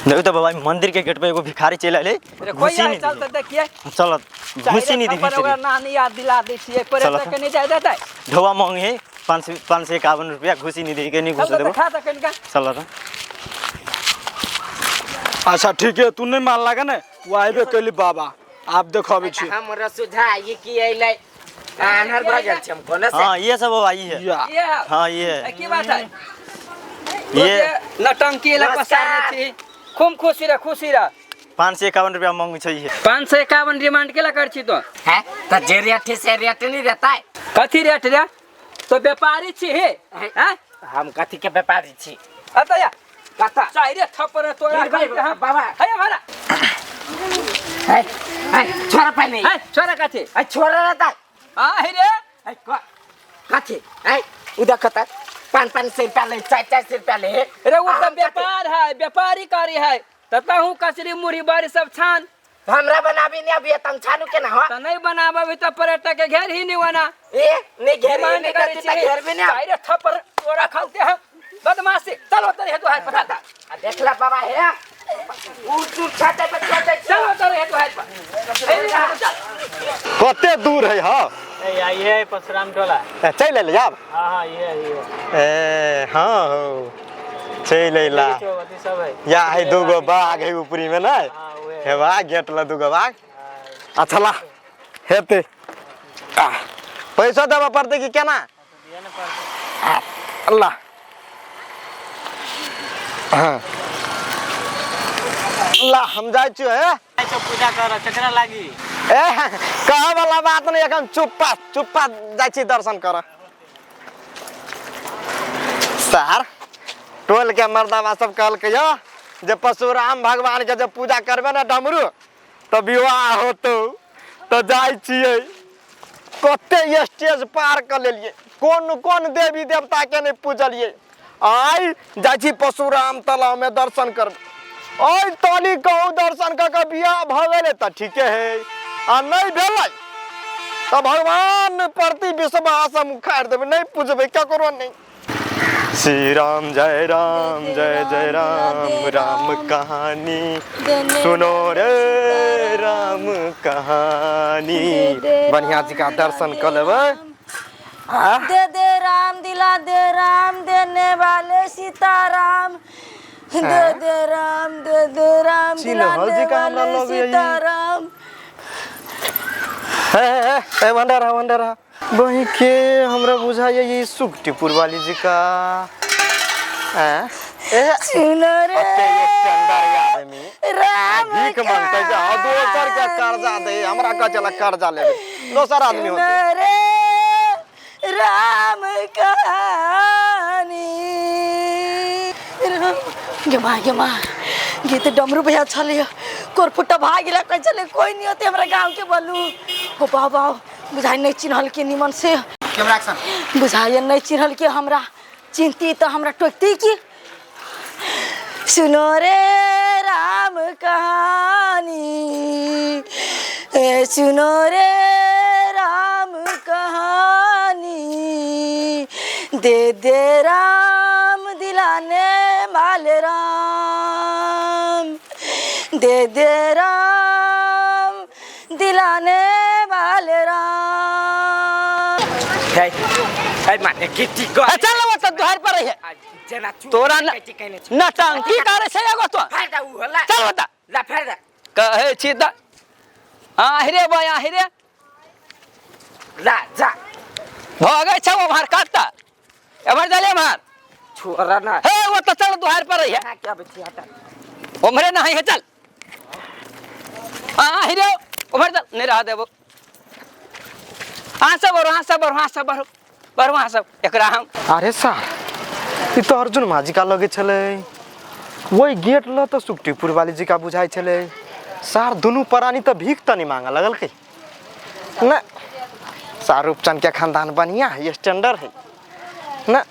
देखू तऽ बाबा मंदिर के गेट पे एगो भिखारी चलि अयलै। रे कोई घुसी आइ नहि चल दिही। तऽ देखिए। चल, घुसी नहि दिही। ओकरा नानी याद दिला दै छियै चल। पर्यटक के नहि जाय देतै। ढोआ मांगे है 551 रुपया, घुसी नहीं दी के नहीं चल घुस तऽ देबो। खा तऽ कनिका। चल तऽ। अच्छा ठीक है, तू नहीं मान लागे ने वो आबे कैली बाबा, आप देखो छी। हमरा सुझा ये की अइलै आन्हर भऽ गेल छी हम कोना से। हाँ ये सब बाबा ये है। या ये है। हाँ ये है। की बात है? ये नटंकी लग पसारने छी। खूब खुशी रह, खुशी रह। 551 रुपया मांगे छै ये। 551 डिमांड केला कर छी तो? है त जे रेट है से रेट नहीं रहता है। कथी रेट रे? तो व्यापारी छी हे हैं? हम कथी के व्यापारी छी? अतः या कथा चाहे थप्पड़ तोरा गिर भाई, हम बाबा। हे हमारा है है छोरा पानी है छोरा कथी है छोरा रहता हां हे रे है कथी है उधर कथा 5-5 सौ रुपया ले, 4-4 सौ रुपया ले। रे वो तो व्यापार है, व्यापारी कारी है तता हूँ कचरी मुरी बारी सब छान। हमरा बनाबी नहीं अभी तम छानू के ना हो। त नहीं बनाबे त पर्यटक के घेर ही नहीं बना। ए नहीं घेर डिमांड नहीं करे करती छी त घेर भी नहीं। चाहे थप्पड़ तोरा खाते हम बदमाशी। चलो तेरे हेतु हाथ पर। आ देखला बाबा हे उड़ उड़ छाते पर चढ़ जाय। चलो तेरे हेतु हाथ पर। ए, चल। कते दूर है? हाँ ये है परशुराम टोला। चलि अयलै आब। हाँ हाँ ये है, ये है। ए हाँ हो चलि अयला। अथी सब है। या है दूगो बाघ है ऊपरी में ने। हाँ उहे। हेवा गेट ल दूगो बाघ। अच्छा ला हेतै। पैसा देबऽ पड़तै कि केना? अल्लाह हाँ ला हम जाइ छियो हे। सब पूजा कर केकरा लागी? ए कहऽ वाला बात नहीं, एखन चुप्पा चुप्पा जाइ छी दर्शन करऽ। सर टोल के मर्दाबा सब कहलकै यौ जे परशुराम भगवान के जब पूजा करबे ने डमरू तऽ विवाह होतौ, तऽ जाइ छियै। कते स्टेज पार कऽ लेलियै, कोन कोन देवी देवता के नहि पूजलियै। आइ जाइ छी परशुराम तालाब में दर्शन करबै। ओहि तनी कहूँ दर्शन कऽ के बियाह भऽ गेलै तऽ ठीके है, आ नहि भेलै तऽ भगवान प्रति विश्वास हम उखाड़ि देबै, नहि पूजबै ककरो नहि। श्री राम जय राम जय जय राम, राम कहानी सुनो रे राम कहानी। बढ़िया जी का दर्शन कऽ लेबै। आ? दे दे राम दिला दे राम देने वाले सीताराम, दे दे राम दे दे राम चिन्हल दिलाने जी का हमरा वाले लग यही। सीताराम। हे हे हे भंडारा भंडारा वही के हमरा बुझाइए ये सुखटीपुर वाली जी का। हैं? ए सुनो रे अते स्टैंडर्ड आदमी राम भीख मांगते जे हाँ दोसर के कर्जा दे, हमरा कह चला कर्जा लेबे दोसर आदमी सुनो होते। रे राम कहानी। गे माँ गे माँ गे तऽ डमरू भैया छलै कोरफुटा भाग गेला कहै छलै कोई नहीं होते हमरा गाँव के बोलू। ओ बाबा बुझाइ नहीं चिन्हल के निमन से। Camera action. बुझाइए नहीं चिन्हल के, हमरा चिन्हती तऽ हमरा टोकती की। सुनो रे राम कहानी, ए सुनो रे राम कहानी, दे दे राम दिलाने वाले राम, दे दे राम दिलाने वाले राम। है है माने गिट्टी को चल वो तो दुहार पर है। जेना चू तोरा न कहने छी। नटंकी करे छै एगो तो। फायदा उ होला। चल बता। ला फायदा। कहै छी त आहिरे बा आहिरे। ला जा। भगै छै उम्हर कत्ता। एम्हर चले एम्हर। छोरा ना। हे वो तो चल दुहार पर है। ना क्या बची हटा। उम्हरे नहीं है चल। आहिरे उम्हर चल नहीं रहा देबो। अहाँ सब बढ़ो, अहाँ सब बढ़ो, अहाँ सब बढ़ो, बढ़ो अहाँ सब। एकरा हम अरे सर ई तो अर्जुन माझी का लगे छलै, वही गेट ल तो सुखटीपुर वाली जी का बुझाइ छलै। सार दुनू प्राणी तो भीख तनी मांगे लगल के न। सार रूपचंद के खानदान बढ़िया है, स्टैंडर्ड है न।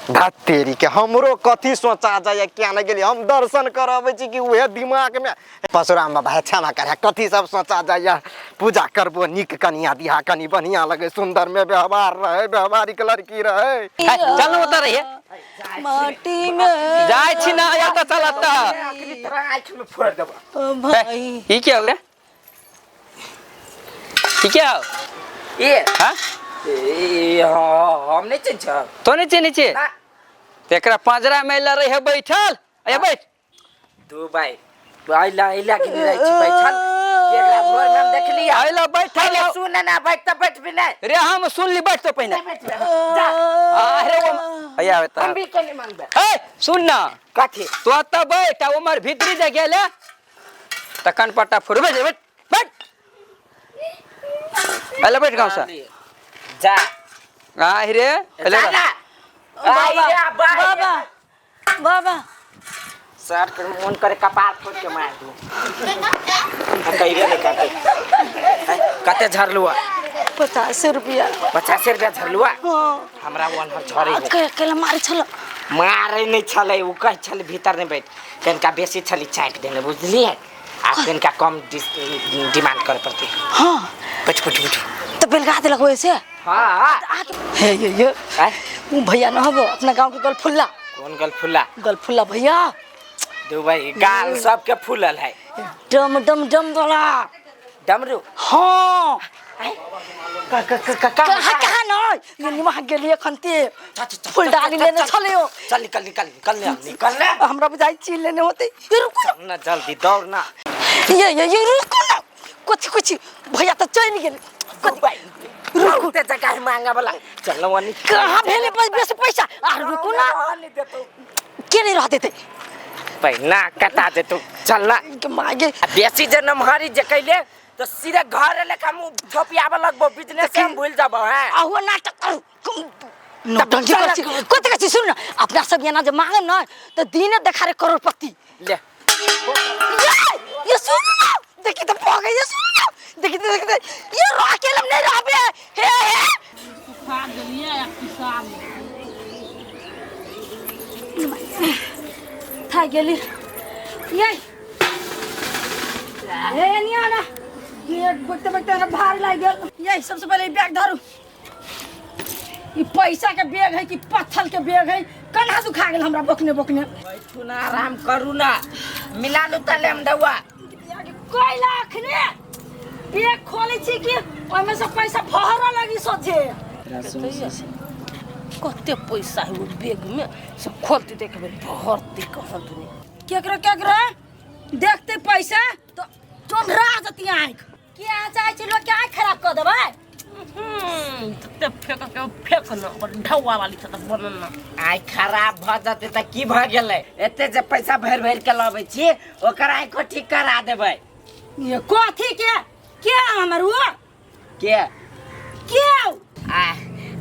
धत तेरी के हमरो कथी सोचा जाइए क्या नहीं गेली हम दर्शन करबै छी कि उहे दिमाग में परशुराम बाबा हे क्षमा कर कथी सब सोचा जाइए पूजा करबो नीक कनिया दिहा कनी बढ़िया लगे सुंदर में व्यवहार रहे व्यवहारिक लड़की रहे चलू उतर रहिए माटी में जाइ छी ना या तऽ चलत तोरा आँखि में फोड़ देबो ओ भाई ई क्या हो रे ई क्या हो ए हाँ ए, हम नहीं चिन्ह तो नहीं चिन्है छियै ना। एकरा पंजरा में ल रही है बैठल अरे बैठ दू भाई अइला अइला के जाइ छी बैठल एकरा भोर में हम देखली अइला बैठल अरे हो। सुन ना बैठ त बैठ भी नहीं रे हम सुन ली बैठ तो पहिने नहीं बैठ जा अरे वो अया हम बता भी के नहीं मांगबे ए सुन ना कथी तो त बैठ आ उमर भीतरी जे गेले तखन पट्टा फुरबे जे बैठ बैठ अइला बैठ गाँव से जा आहि रे अइला जा ना बाबा आइया, बाबा बाबा बाबा सर के मन करे कपार फोड़ के मार दू आ कहिबे नहीं करते हैं, कते झरलुआ 50 रुपया। 50 रुपया झरलुआ? हाँ। हमरा वन हर झरे है। अकेला मारे छल। मारे नहीं छलै, उ कहै छलै भीतर नहीं बैठ, कनिका बेसी छलै चाटि देने बुझलियै, आ कनिका कम डिमांड करे पड़तै। हाँ। बैठ बैठ बैठ। तो बेलगा देलक वैसे। हाँ। हे ये ये आय? उ भैया न हबो अपना गांव के गलफुल्ला। कौन गलफुल्ला? गलफुल्ला भैया। दुबई गाल सबके फूलल है। डम डम डम वाला। डमरू? हाँ। का का का का कहाँ कहाँ न ये निमा गेलिए खनते फूल डाली लेने छलियो। चल निकल निकल निकल ले निकल ले। हमरा बुझाइ छी लेने होते, ये रुको ना। चल ना जल्दी दौड़ ना। ये रुको ना, कुछ कुछ भैया तो चलि गेल। दुबई रुको। ते जगह है मांगा वाला, चल ना वनी। कहाँ भेले बेसी पैसा आ रुको ना। नहीं देतो। के नहीं रह देते? पैना कटा देतो, चल ना। के मागे। आ बेसी जे नमहरी जे कैले तो सीधे घर लेके हम झोपियाबे लगबो, बिजनेस हम भूल जाबो हैं। आहो नाटक करू नौटंकी करै छी कथी कहै छी, सुन न अपना सब एना जे मांगे न तऽ दिने देखारे करोड़पति। ले। ये ये सुन न देखी तऽ भऽ गेल, ये सुन न देखी तऽ देखी तऽ ये रह के हम नहीं रहबे हे हे। थाकि गेली ये हे निया ना ये बैठते बैठते हमरा भारी लागि गेल। ये सबसे पहिले ई बैग धरू, ई पैसा के बैग है कि पत्थर के बैग है, कन्हा दुखा गेल हमरा बोकने बोकने। बैठू ना, आराम करू ना, मिला लू तले हम दवा। कोई लाख ने बैग खोलै छी कि ओहिमे से पैसा फहरऽ लगी सोझे। कते पैसा है वो बैग में से खोलते देखबे भरते कहल दुनी। केकरो केकरो देखते पैसा तो चोंभरा जती आँख के अहाँ चाहै छी लोग के आँख खराब कऽ देबै। तते फेक के फेक न ओकर ढौआ वाली छ त बनल न। आइ खराब भऽ जेतै तऽ की भऽ गेलै, एते जे पैसा भरि भरि के लबै छी ओकर आँखो ठीक करा देबै। ये कथी के हमर ओ के के आ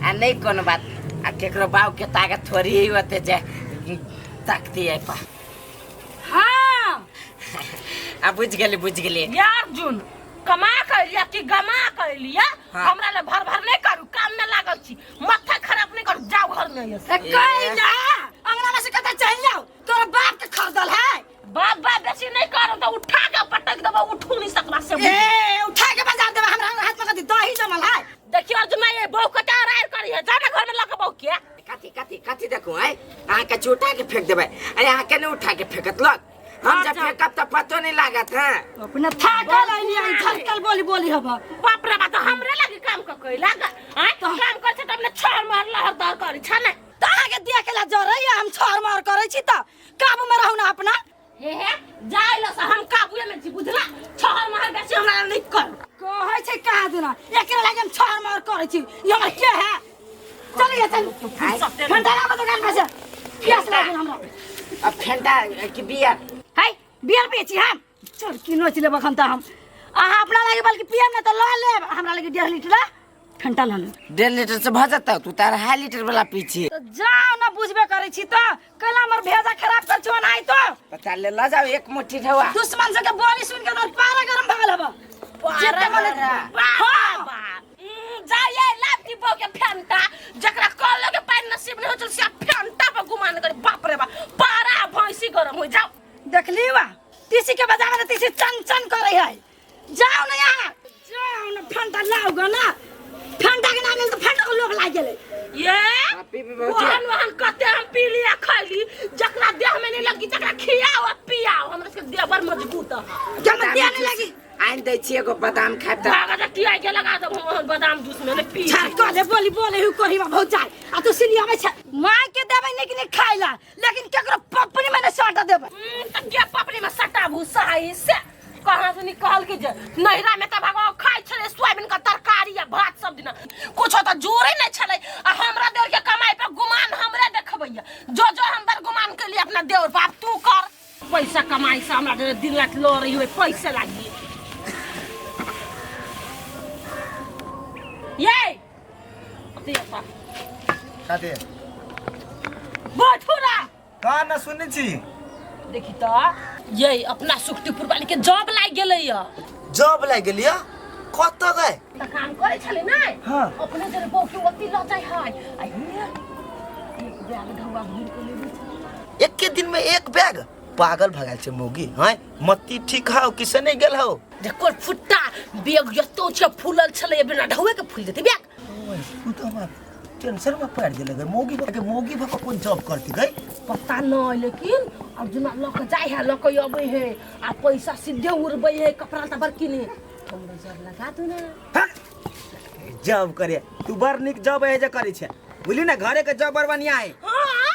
आ नहीं कोनो बात, आ केकरो बाप के ताकत थोड़ी ही होते जे ताकती है पा। हाँ। आ बुझ गेली बुझ गेली। यार जुन कमा कर लिया कि गमा कर लिया। हाँ। हमरा ले भर भर नहीं करू, काम में लागल छी, माथा खराब नहीं करू, जाओ घर में ये ए, कहि जा अंगना में से कतऽ चलि जाओ, तोरा बाप के खरीदल है। बाप बाप बेसी नहीं करू तो उठा के पटक देबो, उठू नहीं सकला से। ए उठा के बाजार देबै, हमरा हाथ में कथी दही जमल है। देखियो अर्जुन ये बहू कटा रायर करी है, जाना घर में लके बहू के। कथी कथी कथी देखू है, अहाँ के उठा के फेंक देबै, अरे अहाँ के नहीं उठा के फेंकत लग, हम जब फेंकब तऽ पतो नहीं लागत है। अपने थाकल अइली झटकल बोली बोली हब। बाप रे बाप, तो हमरे लगे काम क कई लाग आय काम कर छ त अपने छर मार लहर दर करी छ ने। तऽ अहाँके देखे ला जरै हम छर मार करै छी तऽ काबू में रहू ना अपना। हे हे जाय ल से हम काबूए में छी बुझला, छर मार बेसी हमरा नहीं कर। कहै छै कहाँ दिना एकरा लागि हम छर मार करै छी, ई हमर के है। चलिए चल ठंडा लाबऽ दुकान पर से, प्यास लागल हमरा। अब फेंटा कि बियर? है बियर पियै छी हम, चल की नोच लेब अखन तऽ हम, अहाँ अपना लागि बल्कि पियब ने तऽ लऽ लेब, हमरा लागि 1.5 लीटर ठंडा लऽ लेब। 1.5 लीटर से भऽ जेतौ, तू तऽ 2.5 लीटर वाला पी छी। तऽ जाओ ना बुझबे करै छी तऽ कैला हमर भेजा खराब कर छौ नहीं तो। पता ले ल जाओ एक मुट्ठी ढौआ। दुश्मन सबके बोली सुन के तो पारा गरम भऽ गेल हब। जेते मने जाइए लाभ की बहू के फेंटा, जकरा कॉल के पानी नसीब नहीं हो चल से फेंटा। गुमान करे। बाप रे बाप, पारा भैंसी गरम हो जाओ। देखली बा तीसी के बजावे त तीसी चन चन करे है। जाओ ना यहाँ, जाओ ना, फंटा लाओ गो ना, फंटा के नाम तो फंटा को लोग लाग गेले। ये वहन वहन कते हम पी लिया खैली, जकरा देह में नहीं लगी जकरा खियाओ आ पियाओ, हमरा सबके देह बड़ मजबूत है। जब देह नहीं लगी आनि दै छी एगो बादाम खायब त भागा जा किया के लगा दब हम बादाम जूस में ने पी। छाड़ कह बोली बोले हु कही बा बहुत जाय आ तू सिली आबै छ माय के देबै निक निक खाइला, लेकिन केकरो पपनी में ने सटा देबै। त के पपनी में सटाबू सहाई से कहाँ से निकाल के जे नैहरा में त भगवान खाइ छलै सोयाबीन के तरकारी आ भात सब दिना, कुछो त जोरे नहीं छलै। आ हमरा देवर के कमाई पे गुमान हमरे देखबैया, जो जो हम बर गुमान के लिए अपना देवर बाप तू कर पैसा कमाई से हमरा दिन रात लो रही हुए पैसे लागी। ये कथी बैठू ना का ना सुनै छी। देखी त ये अपना सुखटीपुर वाली के जॉब लाग गेलै या। जॉब लाग गेलै या? कत गए? त काम करै छलै नै। हां अपने जरे बहू के ओती ल जाय है आ हिया एक बैग ढौआ भरि के लेबै छै। एके दिन में एक बैग? पागल भगाल छै मौगी। हैं मत्ती ठीक हौ कि से नहीं गेल हौ? देखो फुट्टा बैग एतो छै फूलल छलै बिना ढौए के फूल देते बैग। ओए तू त हमरा टेंशन में पड़ गेल गे। मौगी के मौगी भ कोन जॉब करती गई पता नहीं, लेकिन अर्जुन ल के जाय है ल के अबै है आ पैसा सीधे उड़बै है, कपड़ा त बड़ किने। हमरा जॉब लगा दू ना। जॉब करे तू बड़ निक जॉब है जे करै छै बुझली ना, घरे के जॉब बड़ बढ़िया है। हां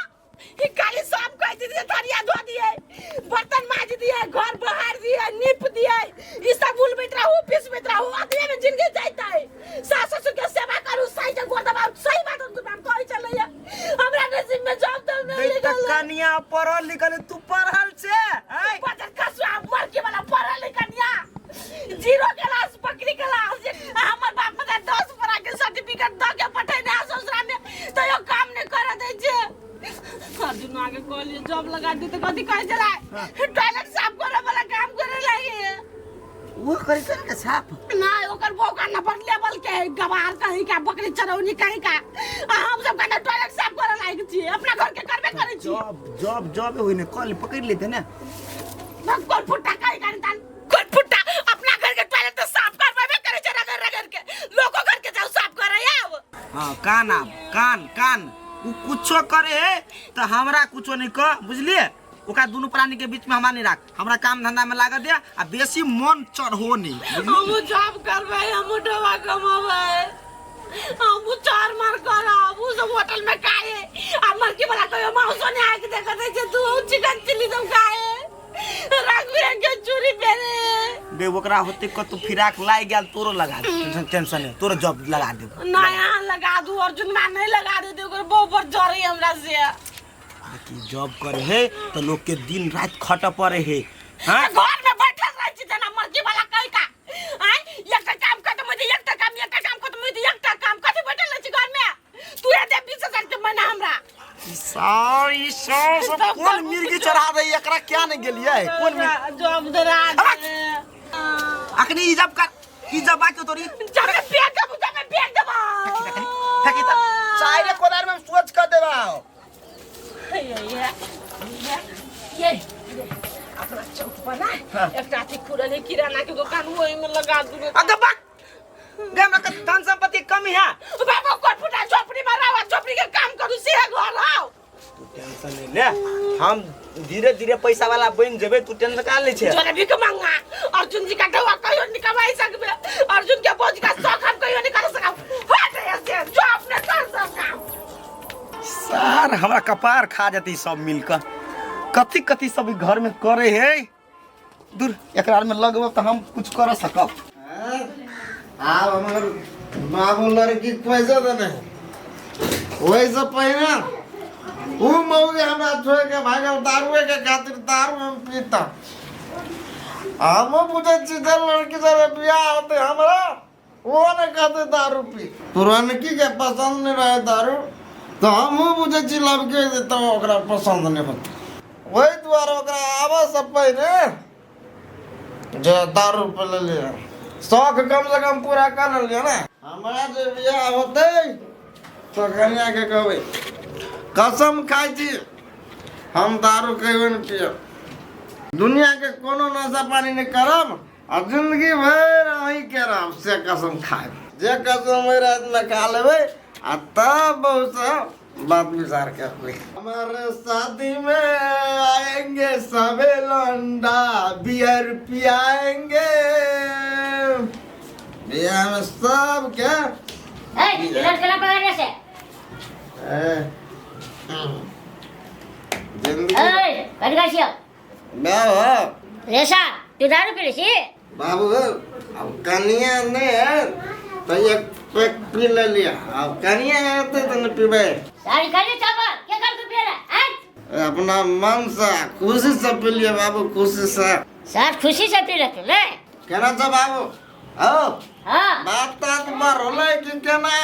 ई काली सब कह दिए, थरिया धो दिए, बर्तन माज दिए, घर बहार दिए, नीप दिए, ई सब उलबैत रहू पिसबैत रहू, अतबे में जिंदगी जाइत है। सास ससुर के सेवा करू, सही के गोर दबाउ, सही बात हम कहै छलैया। हमरा नसीब में जॉब त नहीं लिखल। कनिया पढ़ल लिखल तू पढ़ल छे? हैं बजर कसुआ मरके वाला पढ़ल कनिया जीरो क्लास पकड़ी क्लास। हमर बाप मने 10 पढ़ा के सर्टिफिकेट द के पठेने आ ससुरा में तैयो काम नहीं कर दै छै। अर्जुन आगे कहलिए जॉब लगा दी त कथी कहै छलै टॉयलेट साफ करे वाला काम करे लागे। वो करे छै ने साफ ना, ओकर बौका नंबर लेवल के है, गवार कहीं का बकरी चरौनी कहीं का, आ हम सब का टॉयलेट साफ करे लायक छी, अपना घर के करबे करै छी। जॉब जॉब जॉब होई ने कल पकड़ लेते ना। कोन फुट्टा कहीं का तान कोन फुट्टा अपना घर के टॉयलेट तो साफ करबे करे छै, रगड़ रगड़ के लोको घर के जाओ साफ करे आब। हां कान आब कान कान उ कुछो करे है तो हमरा कुछो नहीं कह बुझलिए। ओकरा दुनू प्राणी के बीच में हमरा नहीं राख, हमरा काम धंधा में लागत दे आ बेसी मन चढ़ो नहीं। हम जॉब करबै, हम डबा कमाबै, हम चार मार करब, उ सब होटल में खाए आ मरकी वाला कहियो मांसो नहीं आके देखत छै, तू चिकन चिली सब खाए रंग बिरंग के चूड़ी पहने। बे ओकरा होते कतौ फिराक लाग गेल तोरो लगा दे, टेंशन टेंशन नहीं, तोरो जॉब लगा दे। ना यहाँ लगा दू अर्जुन मां नहीं लगा दे ओकर बहु पर जरे हमरा से। कि जॉब करे है तो लोग के दिन रात खट पड़े है। हां घर में बैठल रह छी जना मरकी वाला कहि का आय एकटा काम खत्म होय एकटा काम, एकटा काम खत्म होय एकटा काम, कथि बैठल रह छी घर में? तू ए दे 20000 के महीना हमरा। सारी सौ सब कोन मिर्गी चढ़ा दे एकरा क्या नहीं गेलिए कोन जॉब धरा दे अखनी ई जब कर ई जब बाकी तोरी जब पेट दबू जब पेट दबा फेंकी त चाय रे कोदार में सोच कर देबा। ये ये अपना चौक पर ना एकटा अथी खुलल है किराना के दुकान, ओही में लगा दू। अगे बक गे हमरा के धन संपत्ति कमी है बाबा कोन फुटा झोपड़ी में रहो, झोपड़ी के काम करू से घर आओ। तू टेंशन नहीं ले, हम धीरे धीरे पैसा वाला बन जेबे, तू टेंशन का ले छे। जोरे भीख मांगा अर्जुन जी का ढौआ कहियो नहीं कमाई सकबे, अर्जुन के बोझ का शौक हम कहियो नहीं कर सकब। हट ऐसे जो अपने कर सब काम। सार हमरा कपार खा जती सब मिलकर कथी कथी सब घर में करे है। दूर एकरा में लगब त हम कुछ कर सकब। आब हमर बाबू लड़की पैसा देने वैसे पहिने उ मौगी हमरा छोड़ के भागल दारुए के खातिर, दारू हम पीता। हमहूँ बुझै छी जे लड़की सब बियाह होतै हमरा वो नहीं कहते दारू पी, पुरानकी के पसंद नहीं रहे दारू तो हमहूँ बुझै छी लबके तऽ ओकरा पसंद नहीं होतै, ओहि दुआरे ओकरा आबऽसँ पहिने जे दारू पी लेलियै, शौक कम से कम पूरा कर लेलियै ने। हमरा जे बियाह होतै तऽ कनियाके कहबै कसम खाइ छी हम दारू कहियो नहि पियब। दुनिया के कोनो नशा पानी नहीं करब आ जिंदगी भरि अहीं के रहब से कसम खाएब। जे कसम ओहि रात में खा लेबै आ तब बहुत से बात विचार करबै। हमारे शादी में आएंगे सबे लौंडा बियर पियाएंगे। बियाह में सबके इधर केना पकड़ने से? ए, जिंदगी ए, कथी कहै छियौ? बाबू रेशा, तू दारू पी लै छी? बाबू अब कनिया नहीं है तो एक पैक पी ले लिया। अब कनिया है तो नहीं पीबे। सारी खाली चावल के कर तू पिएला? हैं? अपना मन से खुशी से पी लिया बाबू, खुशी से। सार खुशी से पी लेतु ने? केना छ बाबू? आओ। हाँ। बात तात बढ़लै कि केना?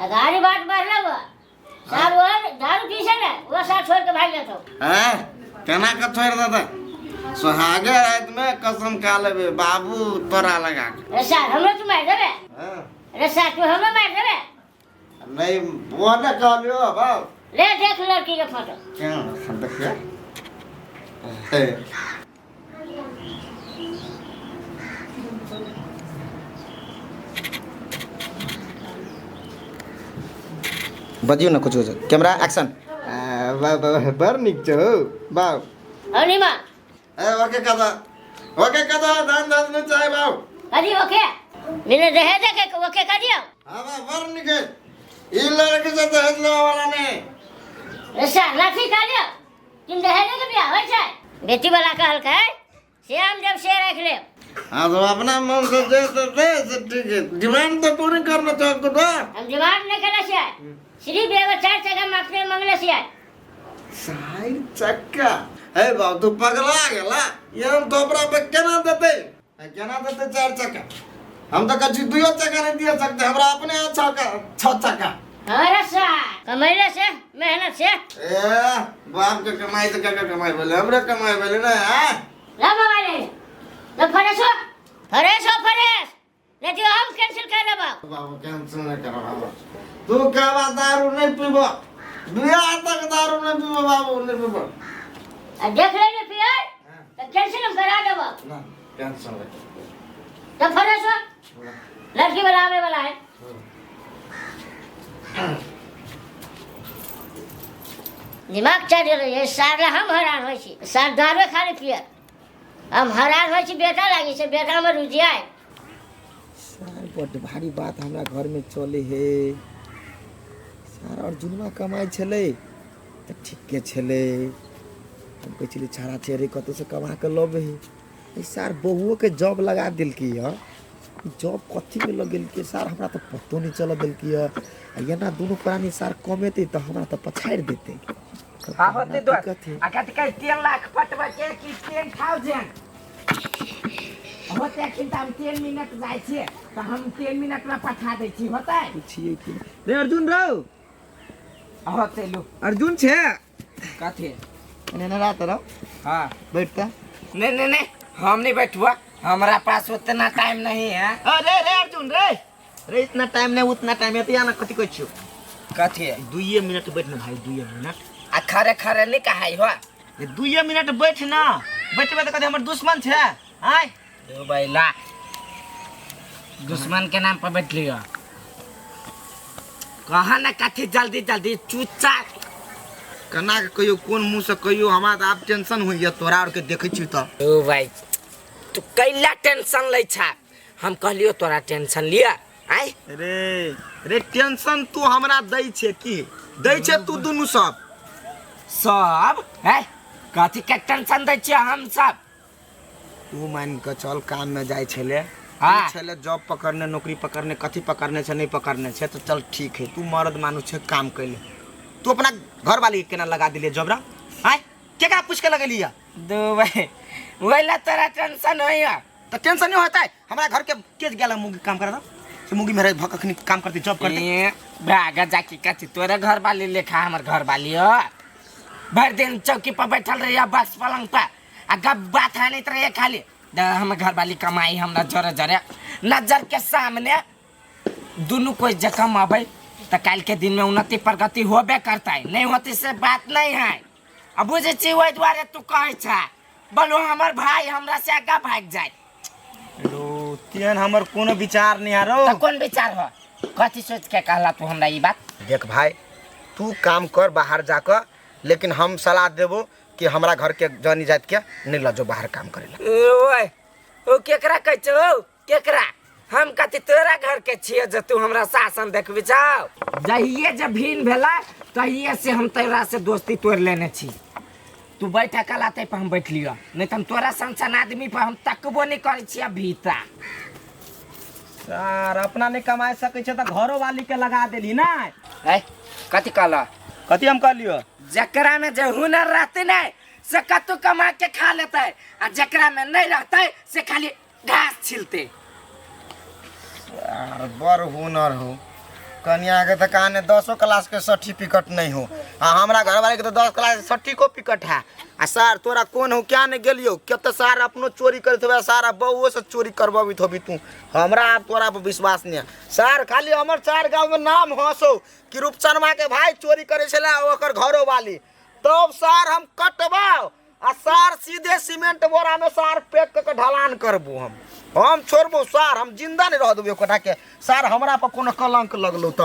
गाड़ी बात बढ़लौ। सार वो दारू पी छै ने, वो सार छोड़ के भागि जेतौ। हैं? केना के छोड़ देतै? सोहागे रात में कसम खा लेबे बाबू तोरा लगा के। रे सार हमरो तू मारि देबे? हाँ। रे सार तू हमरो मारि देबे? नहीं वो ने कहलियो बाबू। ले देख लड़की के फोटो। केना देखिए। बजियो ना कुछ कुछ। Camera action. बड़ नीक छौ बाबू। अनिमा। ए ओके कदा ओके कदा धान धान नहीं चाहे बाबू। कदी ओके मिले दहेज के ओके कर दियो। हां बा बड़ नीक है। ई लड़की से दहेज लेवा वाला नहीं। ऐसा लाठी कर दियो। तुम दहेज के बियाह होय छै? बेटी वाला कहलकै श्याम देव से राख ले। हाँ तो अपना मन से दे दे से ठीक है। डिमांड तो तू नहीं करना चाहत तो। हम डिमांड नहीं करना छियै। सिर्फ एगो चार चक्का माफी मंगले छियै। चार चक्का? हे बाबू तू पगला गेला। ये हम तोपरा पे केना देते? केना देते चार चक्का? हम तो कछु दुइयो चक्का नहीं दिया सकते। हमरा अपने अच्छा का छह चक्का। अरे सा कमैले से मेहनत से। ए बाप के कमाई से का कमाई बोले हमरे कमाई बोले ना। हां ला मोबाइल ले ला फ्रेश हो फ्रेश हो फ्रेश नहीं तो हम कैंसिल कर देबो। बाबू कैंसिल नहीं करो बाबू। तू कहबा दारू नहीं पीबो, बियाह तक दारू नहीं पीबो बाबू, नहीं पीबो। आ देख ले ने पिए तो कैंसिल हम करा देबो। ना कैंसिल नहीं। तो फ्रेश हो लड़की वाला आवे वाला है। दिमाग चढ़ रही है सारा। हम हैरान होइ छी सार दारू खाली पिए। हम हैरान होइ छी बेटा लागी छै बेटा में रुचि आय। सार बड भारी बात हमरा घर में चले हे। सार अर्जुनमा कमाइ छलै तऽ ठीके छलै। हम कहै छलियै छाड़ा छै रे कतहुसँ कमा कऽ लबै हे। सार बहुओ के जॉब लगा देलकै हँ। जॉब कथीमे लगेलकै सार हमरा तऽ पतो नहि चलऽ देलकै हँ। आ एना दुनू प्राणी सार कमेतै तऽ हमरा तऽ पछाड़ि देतै। हाँ होते दोस्त। आ कथी कहै 3 लाख पटबै के कि 10,000 होते? अखन तऽ हम 3 मिनट जाइ छियै तऽ हम 3 मिनट में पठा दै छी। होतै? छियै कि रे अर्जुन रौ? होते लू। अर्जुन छै? कथी? एने ने रात रौ। हाँ बैठता। नहीं नहीं नहीं हम नहीं बैठुआ, हमरा पास उतना टाइम नहीं है। अरे रे अर्जुन रे रे इतना टाइम नहीं उतना टाइम है तो यहाँ कथी कहै छियौ? कथी? 2 मिनट बैठ ना भाई, 2 मिनट। आ खरे खरे नहीं कहाई हो। 2 मिनट बैठ ना, बैठबे तऽ कथी हमर दुश्मन छै? आय दो बैला दुश्मन के नाम पर बैठ लियो। कहा ना कथी जल्दी जल्दी चुच्चा केना के कहियो कोन मुँह से कहियो। हमरा तऽ आब टेंशन होइया तोरा आर के देखै छी तऽ। ओ भाई तू कैला टेंशन लै छा? हम कहलियो तोरा टेंशन लिया। आय रे रे टेंशन तू हमरा दै छै की दै छै तू दुनू सब सब है कथी के टेंशन दै छियै हम सब? तू मान के चल काम में जाइ छले। हाँ। छले जॉब पकड़ने नौकरी पकड़ने कथी पकड़ने छै नहीं पकड़ने छै तो चल ठीक है। तू मर्द मानुष छै काम कैले। तू अपना घर वाली के केना लगा दिले जॉब रा? आय केकरा पूछ के लगेली? दो भाई वैला तोरा टेंशन होइया तो टेंशन नहीं होता है। हमरा घर के केस गेला मुगी काम करता से मुगी मेरे भक अखनी काम करती जॉब करती। भागा जाके कथी तोरे घर वाली लेखा हमर घर वाली हो। भर दिन चौकी पर बैठल रहिया बस पलंग पर आ गब्बा थानैत रहिया खाली। हमर घर वाली कमाई हमरा जरे जरे नजर के सामने दुनू कोई जे कमाबै तऽ काल्हि के दिन में उन्नति प्रगति होबे करता है, नहीं होती से बात नहीं है। आ बुझै छी ओहि दुआरे तू कहै छ बोलू हमर भाई हमरा से आगा भागि जाए। रो तेहन हमर कोनो विचार नहीं आरो। तऽ कोन विचार हो, कथी सोच के कहला तू हमरा ई बात? देख भाई तू काम कर बाहर जाकर, लेकिन हम सलाह देबो कि हमरा घर के जनी जात के नहीं लजो बाहर काम करेला। ओए ओ केकरा कहै छौ, केकरा? हम कथी तोरा घर के छियै जे तू हमरा शासन देखबी छौ? जहिये जे भीन भेला तहिये से हम तोरा से दोस्ती तोड़ लेने छी। तू बैठा कला तै पर हम बैठ लियो, नहीं तो हम तोरा सन सन आदमी पर हम तकबो नहीं करै छियै भीता। सर अपना नहीं कमाए सकै छै त घरो वाली के लगा देली ना। ए कथी कहला? कथी हम कहलियो? जकरा में जे हुनर रहते ने से कतौ कमा के खा लेते, आ जकरा में नहीं रहते से खाली घास छिलते। यार बड़ हुनर हो कन्या के तो कहाने 10 क्लास के सर्टिफिकेट नहीं हो, आ हमरा घर वाले के तो 10 क्लास के सर्टिफिकेट है। आ सर तोरा कोन हो क्या नहीं गेलियो के तो सर अपनो चोरी करत होबे, सारा बहुओ से चोरी करबबित होबी तू। हमरा आब तोरा पर विश्वास नहीं है सर। खाली हमर चार गांव में नाम हंसो कि रूपचनमा के भाई चोरी करे छला ओकर घरो वाली, तब सर हम कटबाओ आ सर सीधे सीमेंट बोरा में सर पैक क के ढलान करबो। हम छोड़बो सर, हम जिंदा नहीं रह देबो एकोटा के सर। हमरा पर कोनो कलंक लगलो त।